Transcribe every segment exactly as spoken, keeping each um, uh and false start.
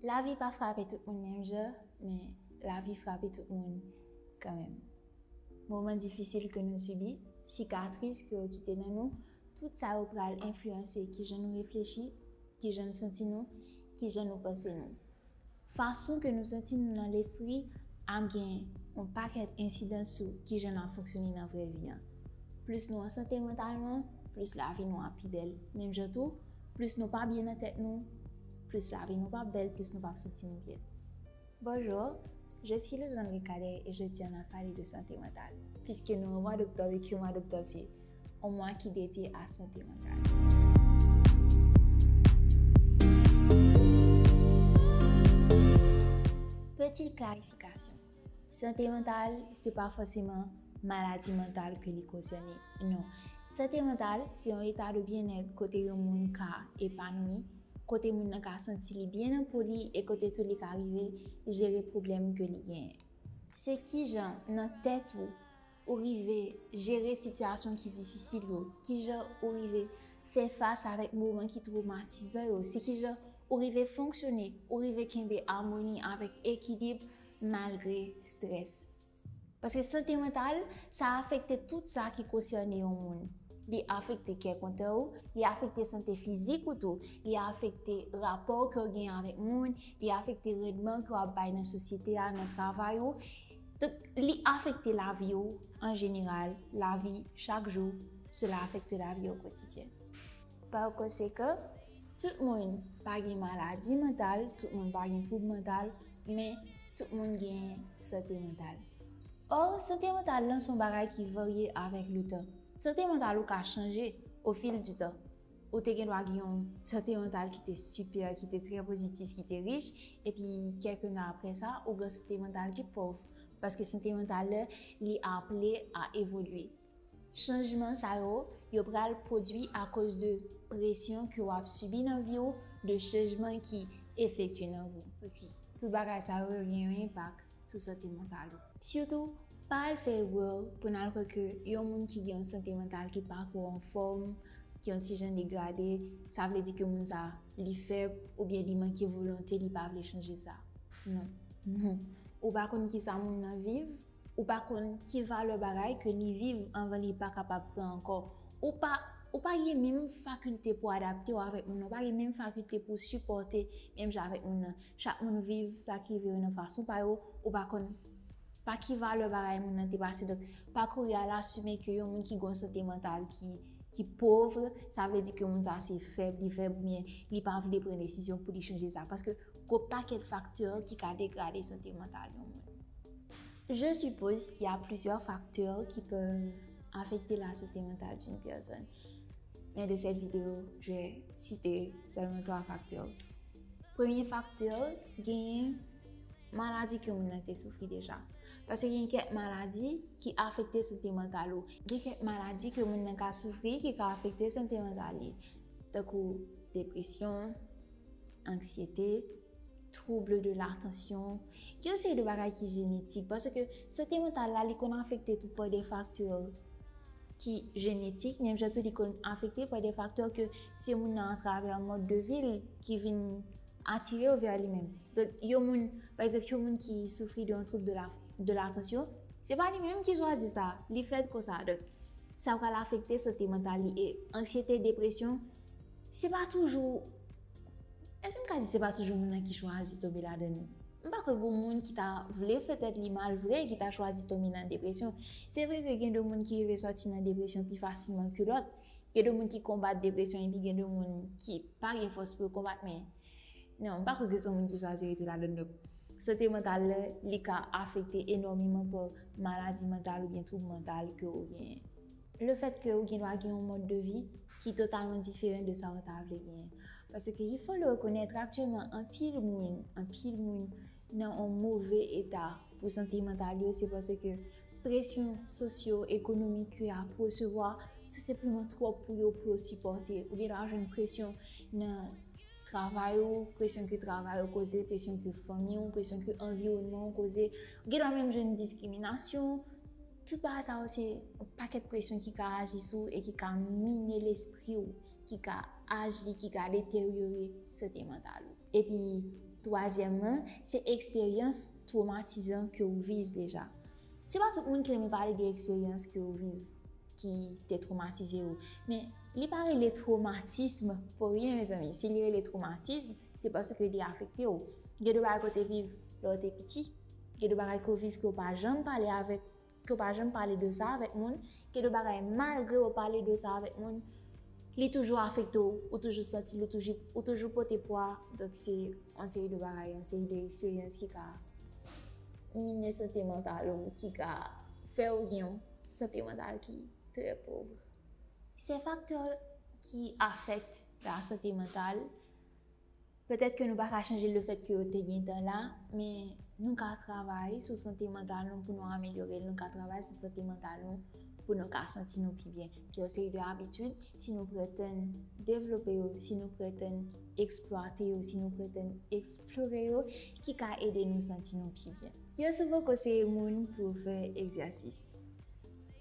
Lavi pa frape tout moun menm jan, men lavi frape tout moun kanmenm. Moman difisil ke nou sibi, sikatris ke yo kite nan nou, tout sa yo pral enfliyanse kijan nou reflechi, kijan n santi nou, kijan nou panse nou. Fason ke nou santi nou nan lespri ap gen yon pakèt ensidans sou kijan n ap fonksyone nan vrè vi an. Plis nou an sante mantalman, plis lavi nou ap pi bèl. Menm jan tou, plis nou pa byen nan tèt nou, plis lavi nou p ap bèl, plis nou p ap santi nou byen. Bonjour, je suis Luzanne Ricadet et je tiens à parler de santé mentale. Puisque nou an mwa d'oktòb e ke mwa d'oktòb se yon mwa ki dedye a sante mantal. Petite clarification. Sante mantal, se pa fòseman maladi mantal ke li konsène. Non. Sante mantal, se yon eta de byennèt kote yon moun ka epanoui, kote moun nan ka santi li byen nan po li e kote tou li ka rive jere pwoblèm ke li genyen. Se kijan nan tèt ou, ou rive jere sitiyasyon ki difisil yo, kijan ou rive fè fas avèk moman ki twomatizan yo, se kijan ou rive fonksyone, ou rive kenbe amoni avèk ekilib malgre strès. Paske sante mantal, sa afekte tout sa ki konsène yon moun. Li afekte kè kontan ou, li afekte sante fizik ou tou, li afekte rapò ke w gen avèk moun, li afekte randman ke w ap bay nan sosyete a, nan travay ou. Donk, li afekte lavi ou an jeneral, lavi chak jou, cela affecte la vie au quotidien. Pa konsekan, tout moun pa gen maladi mantal, tout moun pa gen twoub mantal, men tout moun gen sante mantal. Or, sante mantal lan se yon bagay ki varye avèk letan. Sante mantal ou ka chanje au fil du temps. Ou te gen dwa gen yon sante mantal ki te sipè, ki te trè pozitif, ki te rich, epi kèk tan apre sa, ou gen sante mantal ki pòv. Paske sante mantal la, li aple a evolye. Chanjman sa yo, yo pral pwodui akoz de presyon ke w ap sibi nan vi w, de chanjman ki efektye nan vi w. Ok. Tout bagay sa yo, yo gen yon enpak sou sante mantal ou. Sitou, pa al fè erè pou n al kwè ke yon moun ki gen yon sante mantal ki pa twò anfòm, ki yon ti jan degrade, sa vle di ke moun sa, li fèb, oubyen li manke volonte, li pa vle chanje sa. Non. Non. Ou pa konn kisa moun nan viv, ou pa konn ki valè bagay ke li viv anvan li pa kapab pran ankò. Ou pa, ou pa gen menm fakilte pou adapte w avèk moun nan, ou pa gen menm fakilte pou sipòte menm jan avèk moun nan. Chak moun viv sa ki rive yo nan fason pa yo, ou pa konn pa ki valè bagay moun nan te pase. Donk, pa kouri al asime ke yon moun ki gen yon sante mantal ki, ki pòv, sa vle di ke moun sa se fèb, li fèb, oubyen li pa vle pran desizyon pou li chanje sa. Paske gon pakèt faktè ki ka degrade sante mantal yon moun. Je suppose qu'il y a plusieurs facteurs qui peuvent affecter la santé mentale d'une personne. Mais de cette vidéo, je vais citer seulement trois facteurs. Premye faktè, genyen maladi ke moun nan te soufri deja. Paske gen kèk maladi ki afekte sante mantal ou. Gen kèk maladi ke moun nan ka soufri ki ka afekte sante mantal li. Tankou depresyon, anksyete, trouble de l'attention, gen yon seri de bagay ki jenetik, paske sante mantal la, li konn afekte tou pa de faktè ki jenetik, menm jan tou li konn afekte pa de faktè ke se moun nan atravè mòd de vi l ki vin atire yo vè li menm. Donk, yon moun, pa egzanp, yon moun ki soufri de yon trouble de la, de l'attention, se pa li menm ki chwazi sa, li fèt konsa. Donk, sa pral afekte sante mantal li. E anksyete, depresyon, se pa toujou, èske m ka di se pa toujou moun nan ki chwazi tonbe ladan l? M pa kwè gon moun ki ta vle fè tèt li mal vre, ki ta chwazi tonbe nan depresyon. Se vre ke gen de moun ki rive sòti nan depresyon pi fasilman ke lòt. Gen de moun ki konbat depresyon epi gen de moun ki pa gen fòs pou yo konbat, men non, m pa kwè ke se yon moun ki chwazi rete ladan l. Donk, sante mantal la, li ka afekte enòmeman pa maladi mantal oubyen twoub mantal ke ou genyen. Le fèt ke ou gen dwa gen yon mòd de vi ki totalman diferan de sa ou ta vle genyen. Paske il faut le reconnaître, aktyèlman, anpil moun, anpil moun nan yon move eta pou sante mantal yo, se paske presyon sosyo-ekonomik ke y ap resevwa tou senpleman twòp pou yo, pou yo sipòte. Ou gen dwa jwenn presyon nan travay ou, presyon ke travay ou koze, presyon ke fanmi ou, presyon ke anviwònman ou koze. Ou gen dwa menm jwenn diskriminasyon. Tout bagay sa yo se yon pakèt presyon ki ka aji sou ou e ki ka mine lespri w, ki ka aji, ki ka deteryore sante mantal ou. Epi, Twazyèmman, se eksperyans twomatizan ke w viv deja. Se pa tout moun ki renmen pale de eksperyans ke w viv ki te twomatize w. Men, li pa rele twomatism pou ryen, mezanmi. Si li rele twomatism, se paske li afekte w. Gen de bagay ke w te viv lè w te piti. Gen de bagay ke w viv ke w pa janm pale avèk, ke w pa janm pale de sa avèk moun. Gen de bagay, malgre w pale de sa avèk moun, li toujou afekte w, ou toujou santi l, ou toujou, ou toujou pote pwa. Donk, se yon seri de bagay, yon seri de eksperyans ki ka mine sante mantal ou, ki ka fè w gen yon sante mantal ki trè pòv. Se faktè ki afekte la sante mantal. Petèt ke nou pa ka chanje lefèt ke yo te gentan la, men nou ka travay sou sante mantal nou pou nou amelyore l, nou ka travay sou sante mantal nou pou nou ka santi nou pi byen. Gen yon seri de abitid, si nou prete devlope yo, si nou prete eksplwate yo, si nou prete eksplore yo, ki ka ede nou santi nou pi byen. Yo souvan konseye moun pou yo fè egzèsis.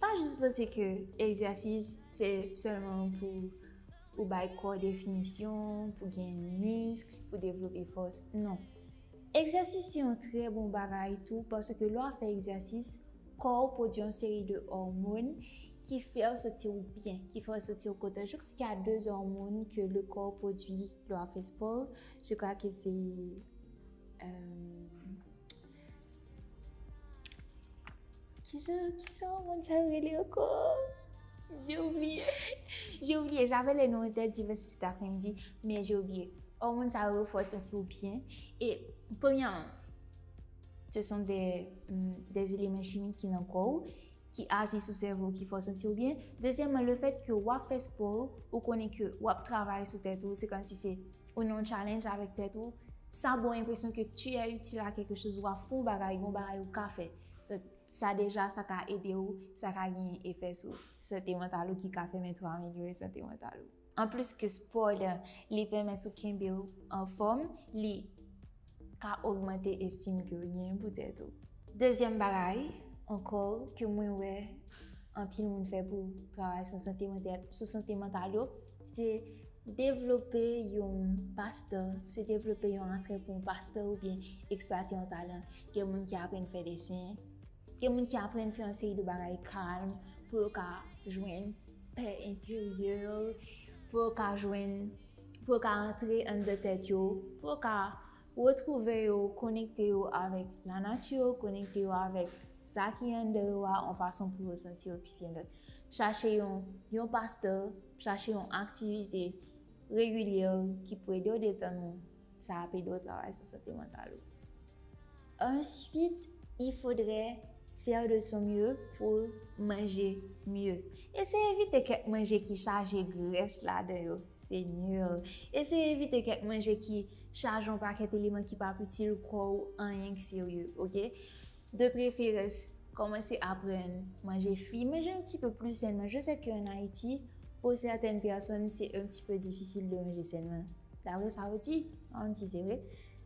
Pa jis panse ke egzèsis se sèlman pou ou bay kò w definisyon, pou gen misk, pou devlope fòs. Non. Egzèsis se yon trè bon bagay tou, paske lè w ap fè egzèsis, kò w pwodui yon seri de òmòn ki fè w santi w byen, ki fè w santi w kontan. Je crois qu'il y a deux hormones que le corps produit lè w ap fè spò. Je crois que c'est, euh, Kisa, kisa òmòn sa yo rele ankò? J'ai oublié. J'ai oublié. J'avais les noms en tête, j'y vais cet après-midi, mais j'ai oublié. Òmòn sa yo fè w santi w byen. E, premyèman, ce sont des, mm, des éléments chimiques ki nan kò w, ki aji sou sèvo w, ki fè w santi w byen. Dezyèmman, lefèt ke w ap fè spò, ou konnen ke w ap travay sou tèt ou, se kòmsi se ou nan yon challenge avèk tèt ou, sa ba w enpresyon ke tu es utile à quelque chose, w ap fè yon bagay, yon bagay ou ka fè. Donk, sa deja, sa ka ede w, sa ka gen efè sou sante mantal ou ki ka pèmèt ou amelyore sante mantal ou. Anplis ke spò la, li pèmèt ou kenbe w anfòm, li ka ogmante estim ke w genyen pou tèt ou. Dezyèm bagay ankò ke mwen wè anpil moun fè pou travay sou sante mantal, sou sante mantal yo, se devlope yon pastan, se devlope yon atrè pou yon pastan oubyen eksplwate yon talan. Gen moun ki aprann fè desen, gen moun ki aprann fè yon seri de bagay kalm pou yo ka jwenn pè enteryè, pou yo ka jwenn, pou yo ka antre anndan tèt yo, pou yo ka retwouve yo, konekte yo avèk lanati, konekte yo avèk sa ki anndan yo a, yon fason pou yo santi yo pi byen. Donk, chache yon, yon pastan, chache yon aktivite regilyè ki pou ede w detann ou, sa ap ede w travay sou sante mantal ou. Ensuite, il faudrait faire de son mieux pour manger mieux. Eseye evite kèk manje ki chaje grès ladan yo, Senyè. Eseye evite kèk manje ki chaje yon pakèt eleman ki p ap itil kò w anyen k serye, oke? De preferans, kòmanse aprann manje fwi, manje un petit peu plus sainement. Je sais que en Haïti, pour certaines personnes, c'est un petit peu difficile de manger sainement. Daprè sa yo di, an di se vre.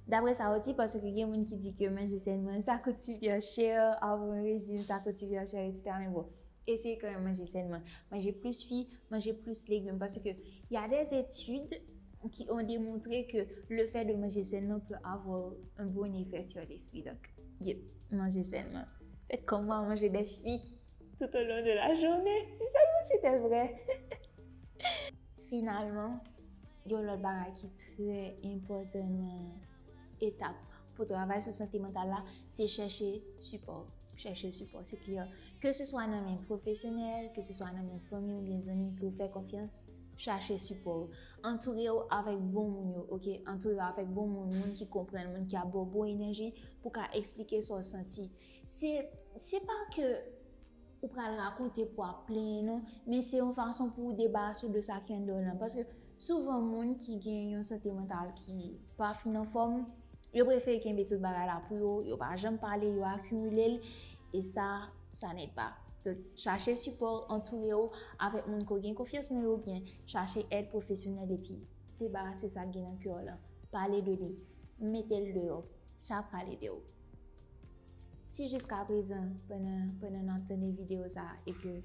Daprè sa yo di, paske gen moun ki di ke manje sènman, sa kout super chè, avan yon rejim, sa kout super chè, etsetera. Men bon, eseye kanmenm manje sènman. Manje plis fwi, manje plis legim. Paske y a des études qui ont démontré que le fait de manger sainement peut avoir un bon effet sur l'esprit. Donc, yeah, manje sènman. Fèt kòm mwen manje des fruits tout au long de la journée. Si sèlman se te vre. Finalman, yon lòt bagay ki trè enpòtan nan etap pou travay sou sante mantal la, se chèche sipò. Chèche sipò, se klè. Ke se swa nan men pwofesyonèl, ke se swa nan men fanmi oubyen zanmi ke w fè konfyans, chache sipò. Antoure w avèk bon moun yo, oke? Antoure w avèk bon moun, moun ki konprann, moun ki ap ba w bon enèji pou w ka eksplike sa w santi. Se, se pa ke ou pral rakonte pou w ap plenyen, non, men se yon fason pou w debarase w de sa ki anndan w lan. Paske souvan moun ki gen yon sante mantal ki pa fin anfòm, yo prefere kenbe tout bagay la pou yo, yo pa janm pale, yo akimile l, e sa, sa n èd pa. Donk, chache sipò, antoure w avèk moun ke w gen konfyans nan yo, oubyen chache èd pwofesyonèl epi debarase sa k gen nan kè w lan. Pale de li, mete l deyò, sa pral ede w. Si jiskaprezan, pandan, pandan n ap tande videyo sa a, e ke,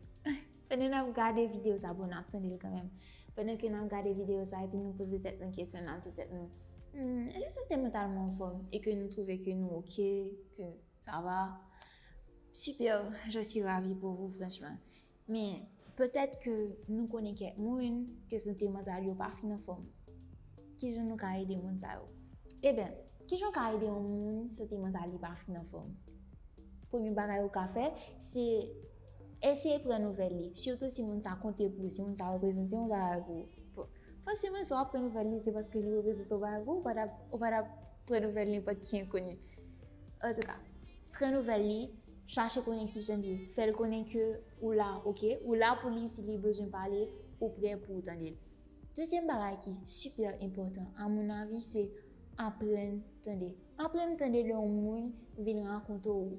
pandan n ap gade videyo sa a, bon, n ap tande l kanmenm. Pandan ke n ap gade videyo sa a, epi nou poze tèt nou kesyon, n ap di tèt nou, Hmm, èske sante mantal mwen anfòm e ke nou twouve ke nou oke, ke sa va? Super, je suis ravie pour vous, franchman. Men, petèt ke nou konnen kèk moun ke sante mantal yo pa fin anfòm. Kijan nou ka ede moun sa yo? Eben, kijan w ka ede yon moun sante mantal li pa fin anfòm? Premye bagay ou ka fè, se eseye pran nouvèl li. Sitou si moun sa konte pou ou, si moun sa reprezante yon bagay pou ou. Bon, fòseman, si w ap pran nouvèl li, se paske li reprezante yon bagay pou ou, ou pa t ap, ou pa t ap pran nouvèl nenpòt ki enkoni. Antouka, pran nouvèl li, chache konnen kijan l ye, fè l konnen ke ou la, oke? Ou la pou li si li bezwen pale, ou prè pou w tande l. Dezyèm bagay ki sipè enpòtan, a mon avi, se aprann tande. Aprann tande lè yon moun vin rakonte w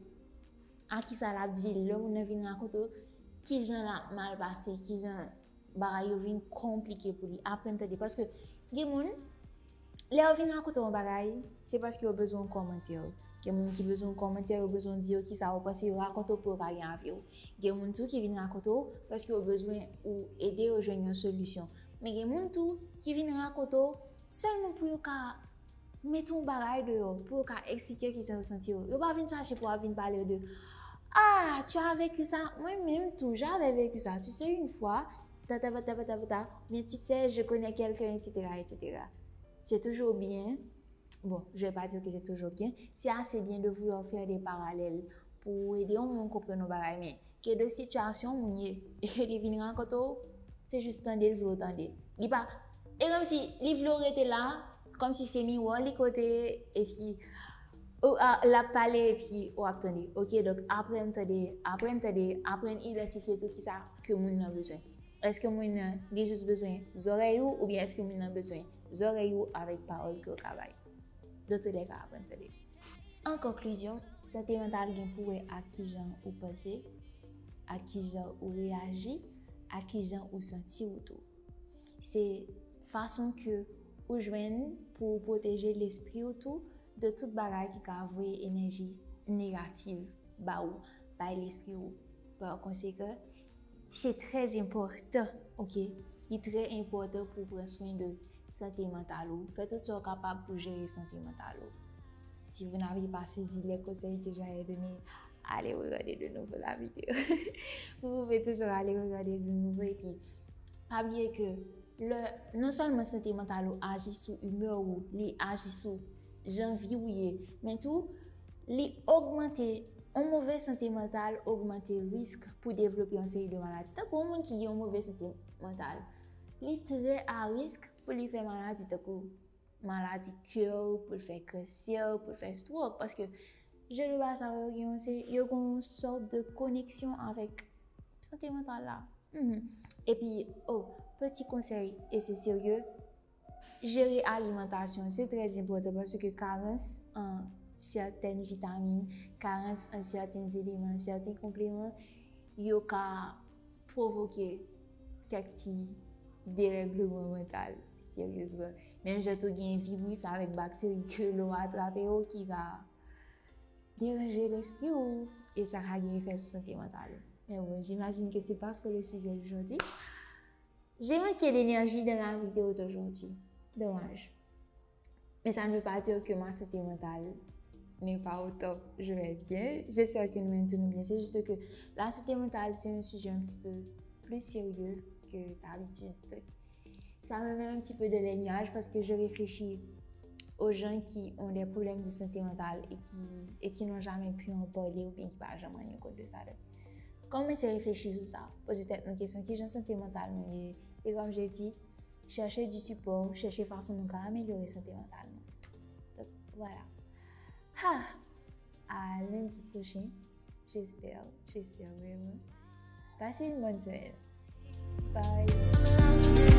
a kisa l ap di, lè moun nan vin rakonte w kijan l ap mal pase, kijan bagay yo vin konplike pou li. Aprann tande. Paske gen moun, lè yo vin rakonte w yon bagay, se paske yo bezwen yon kòmantè. Gen moun ki bezwen yon kòmantè, yo bezwen di yo kisa yo panse, yo rakonte w pou yo ka gen avi w. Gen moun tou ki vin rakonte w paske yo bezwen ou ede yo jwenn yon solisyon. Men gen moun tou ki vin rakonte w sèlman pou yo ka mete yon bagay deyò, pou yo ka eksplike kijan yo santi yo. Yo pa vin chache pou ap vin pale yo de, ah, tu as vécu ça? Moi-même, tout, j'avais vécu ça. Tu sais, une fois, ta, ta, ta, ta, ta, ta, ta, mais tu sais, je connais quelqu'un, et cetera, et cetera. C'est toujours bien. Bon, je vais pas dire que c'est toujours bien. C'est assez bien de vouloir faire des parallèles pou ede yon moun konprann yon bagay, men gen de sitiyasyon moun ye, e ke li vin rakonte w, se jis tande l vle w tande. Li pa, e kòmsi li vle w rete la, kòmsi se miwa li kote, epi ou, a, l ap pale, epi ou ap tande. Oke, donk aprann tande, aprann tande, aprann idantifye tou kisa ke moun nan bezwen. Èske moun nan, li jis bezwen zòrèy ou, oubyen èske moun nan bezwen zòrèy ou avèk pawòl ke w ka bay? Dans tous les cas, aprann tande. An konklizyon, sante mantal gen pou wè ak kijan ou panse, ak kijan ou reyaji, ak kijan ou santi w tou. Se fason ke ou jwenn pou w pwoteje lespri w tou de tout bagay ki ka voye enèji negatif ba ou, bay lespri w. Pa konsekan, se trè enpòtan, oke? Li trè enpòtan pou w pran swen de sante mantal ou. Fè tout sa w kapab pou jere sante mantal ou. Si vous n'avez pas saisi les conseils que j'avais donnés, allez regarder de nouveau la vidéo. Vous pouvez toujours aller regarder de nouveau. Epi, pa bliye ke lè, non sèlman sante mantal ou aji sou imè ou, li aji sou jan vi ou ye, men tou, li ogmante, yon move sante mantal ogmante risk pou devlope yon seri de maladi. Tankou yon moun ki gen yon move sante mantal, li trè a risk pou li fè maladi tankou maladi kè, pou l fè kansè, pou l fè stroke, paske je de base sa yo gen yon se, yo gen yon sòt de koneksyon avèk sante mantal la. Mhm. Epi, oh, peti konsèy, e se serye, jere alimantasyon, se trè enpòtan paske karans an sètèn vitamin, karans an sèten eleman, sèten konpleman, yo ka pwovoke kèk ti derègleman mantal, seryezman. Menm jan tou gen viris avèk bakteri ke lè w atrape yo ki ka deranje lespri w, e sa ka gen efè sou sante mantal ou. Men bon, j'imagine que c'est pas trop le sujet d'aujourd'hui. J'ai manqué d'énergie dans la vidéo d'aujourd'hui. Dommage. Mais ça ne veut pas dire que ma santé mentale n'est pas au top. Je vais bien. J'espère que nous-mêmes, nous bien. C'est juste que la santé mentale, c'est un sujet un petit peu plus sérieux que d'habitude. Ça me met un petit peu dans les nuages parce que je réfléchis aux gens qui ont des problèmes de santé mentale et qui, et qui n'ont jamais pu en parler oubyen ki pa janm rann yo kont de sa. Donk, kòmanse reflechi sou sa. Poze tèt nou kesyon, kijan sante mantal nou ye? Et comme j'ai dit, cherchez du support, chèche fason nou ka amelyore sante mantal nou. Donk, voilà. Ha! À lundi prochain, j'espère, j'espère vraiment. Passez une bonne semaine. Bye.